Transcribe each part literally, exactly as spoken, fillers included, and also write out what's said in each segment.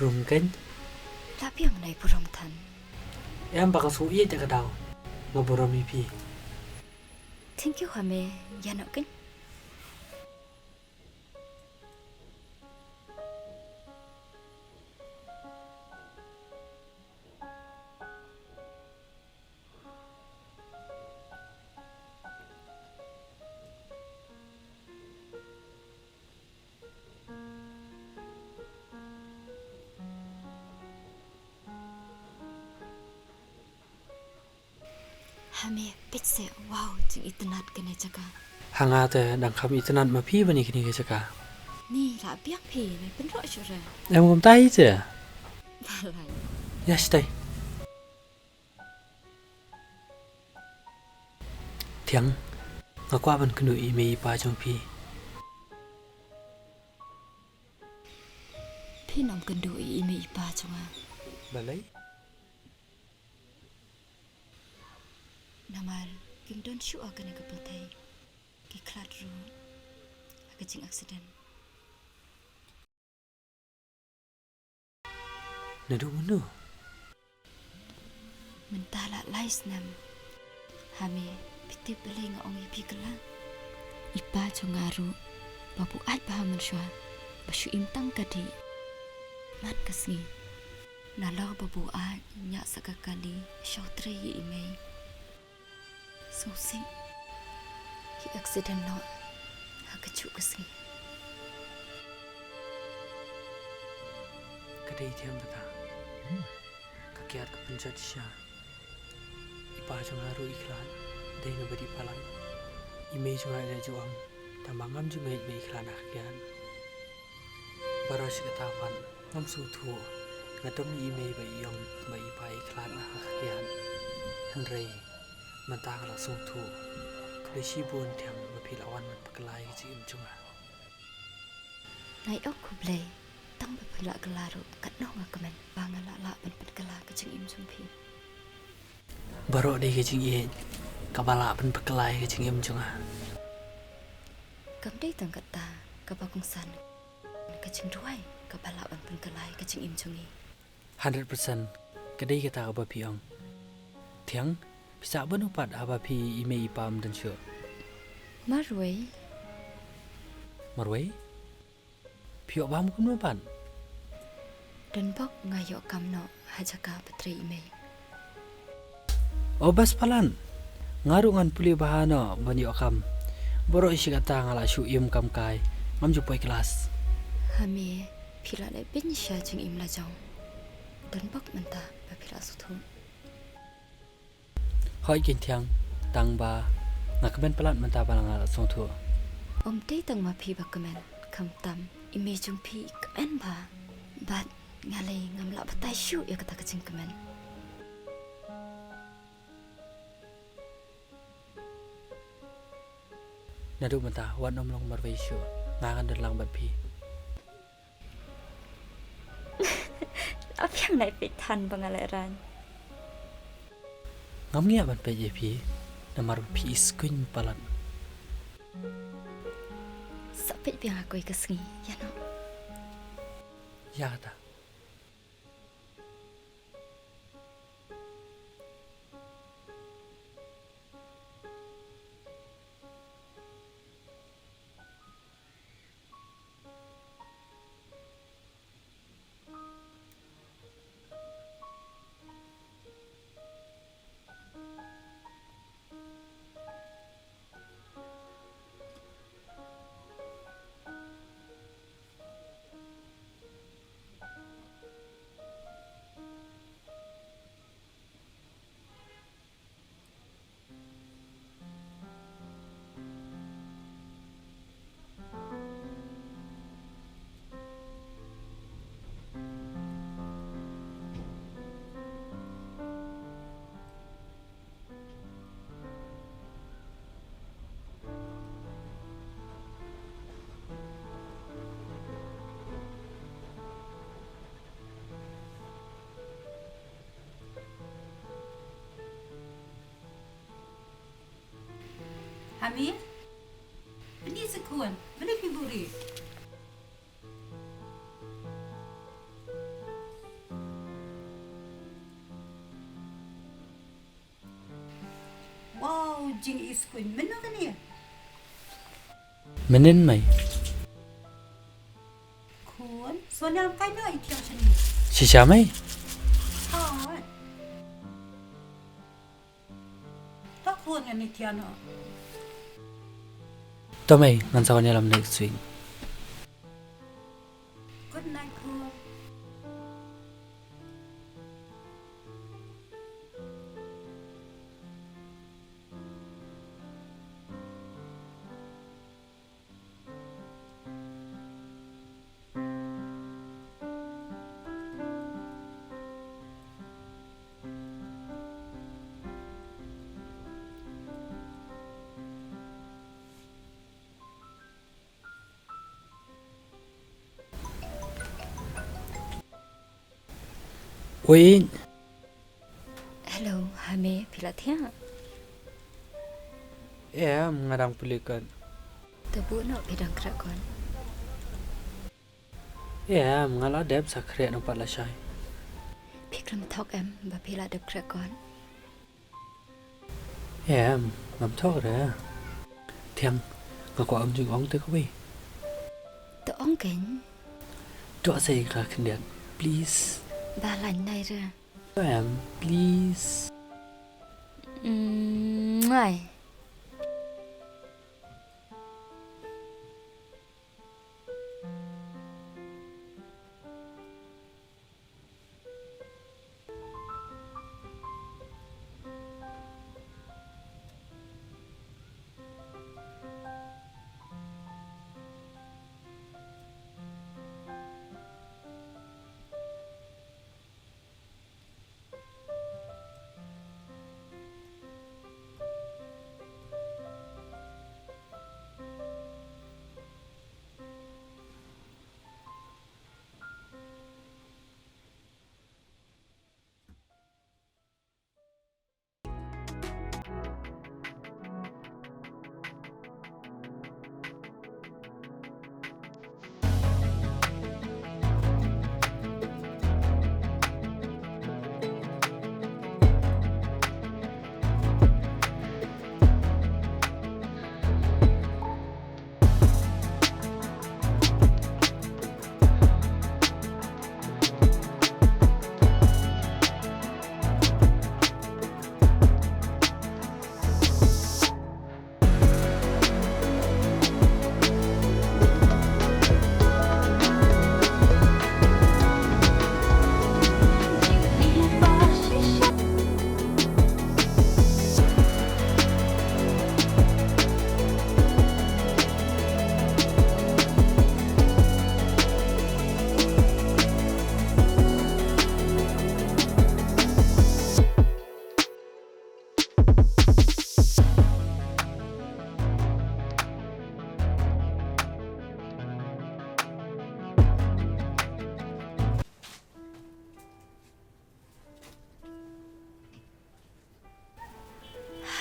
Burom kein. La biang nai burom than. Em ba ka shu ïeit da ka daw. Nga burom ïa phi. Thank you Hame, ïa noh kein. Hame, peit se, wow, jingitynnad kane jaka. Ha nga te dang kham itynnad ma phi ban ïa kane ka jaka. Ni, la biang phi, me pynroh shuh re. Em kumta hi te. Balai. Ïa stai. Thiang, nga kwah ban kynduh ïa i mei i pa jong phi. Phin ym kynduh ïa i mei i pa jong nga. Balei? Namar kim don shuh ha kane ka pyrthei. Ki khlad ruh ha ka jing accident. Naduh mynno? Mynta la lai snem. Hame, phi tip balei nga ong ïa phi kylla? I pa jong nga ruh ba buaid bha mynshuwa, ba shu im tang ka dih man ka sngi. Nalor ba buaid ñiah sa ka kali, shah trei ïa i mei. Sngewsih, ki accident noh ha kajuh ka sngi. Ka dei thiang kata. Ka kiad ka pynjot shisha. I pa jong nga ruh i khlad, dei na ba dih palat. I mei jong nga i la ju ong, tangba ngam ju ngeit ba i khlad ha ka kiad. Baroh shi katta pat ngam sngewthuh. Nga dom ïa i mei ba i ong ba i pa i khlad ha ka kiad. Hynrei mynta nga la sngewthuh. Khublei shibun Thiang ba phi la wan ban pynkylla ïa ka jingim jong nga. Nga ong khublei, tang ba phi la kylla ruh katno nga kmen ba nga la lah ban pynkylla ka jingim jong phi. Baroh dei ka jingïeit kaba lah ban pynkylla ïa ka jingim jong nga. Kam dei tang kata kaba kongsan, ka jingduwai kaba lah ban pynkylla ïa ka jingim jong ngi. Hundred percent. Ka dei kata kaba phi ong. Thiang, phi sah bun u pat haba phi i mei i pa ym don shuh. Marwei. Marwei? Phi ïoh bam kumno pat? Donbok nga ïoh kam noh ha jaka ba trei i mei. O bas palat. Nga ruh ngan pule bha noh ban ïoh kam. Baroh shi katta nga la shu im kam kai. Ngam ju poi klas. Hame, phi la leh beiñ sha jingim la jong. Donbok mynta ba phi la sngewthuh. Hooid keiñ Thiang, tang ba nga kmen palat mynta ba la nga la sngewthuh. Ym dei tang ma phi ba kmen, khamtam i mei jong phi i kmen bha. Bad nga lei ngam lah batai shuh ïa kata ka jingkmen. Naduh mynta wat nym long marwei shuh, nga ngan don lang bad phi. La biang nai peit than ba nga lehraiñ. Ngam ngiah ban peit ïa phi namar ba phi i skuiñ palat. Sa peit biang ha kawei ka sngi ïa noh. Ïa kata. Hami? Bini sekun, bini piburi. Jing i skun mynno kane? Mynnin mei. Khun, swan ïa kai no i thiang shane. Shisha mei. Hoi. To khun ngan i thiang no. To mei, ngan sa wan ïalam next week. Good night khun. Wei. Hello, Hame, phi la thiah? Em, nga dang pule kot. To buh noh, phi dang khreh kot? Em, nga la dep sa khreh nang pat lashai. Phi khlem thok em ba phi la dep khreh kot? Em, ngam thok re. Thiang, nga kwah ong jingong te kawei. To ong kein. To sa ïa ka khyndiat, please. Ba lain nai re. Em, please. Mm, ngai.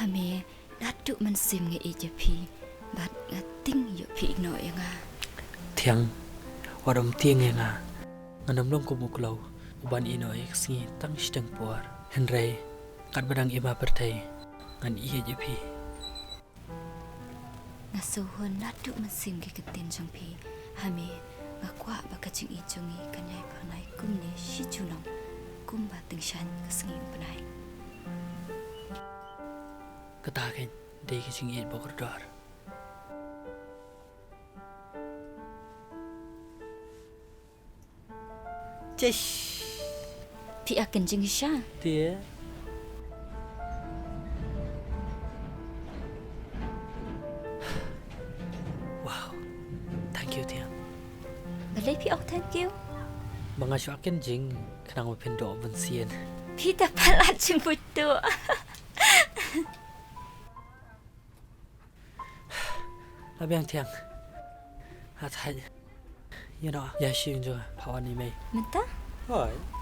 Hame, naduh mynsiem nga ïeit ïa phi, bad nga tieng ïoh phi ïehnoh ïa nga. Thiang, wat ym tieng ïa nga. Ngan ym long kum u kloi uban ïehnoh ïa ka sngi tang shiteng por. Hynrei, katba dang im ha pyrthei, ngan ïeit ïa phi. Nga sngewhun naduh mynsiem ki ktien jong phi. Hame, nga kwah ba ka jingïeit jong ngi kan ïai phyrnai kumne shi junom, kumba tyngshaiñ ka sngi u bnai. Kata kein dei ka jingïeit ba kordor. Tish. Phi ïa kynjing shisha? Te. Wow. Thank you, Thiang. Balei phi ong thank you? Ba nga shu ïa kynjing, khnang ba phin duh bun sien. Phi te palat jingbuit tu. La biang Thiang. Hatai. Ïa no, ïa shi jong pha wan i mei. Mynta? Hoi.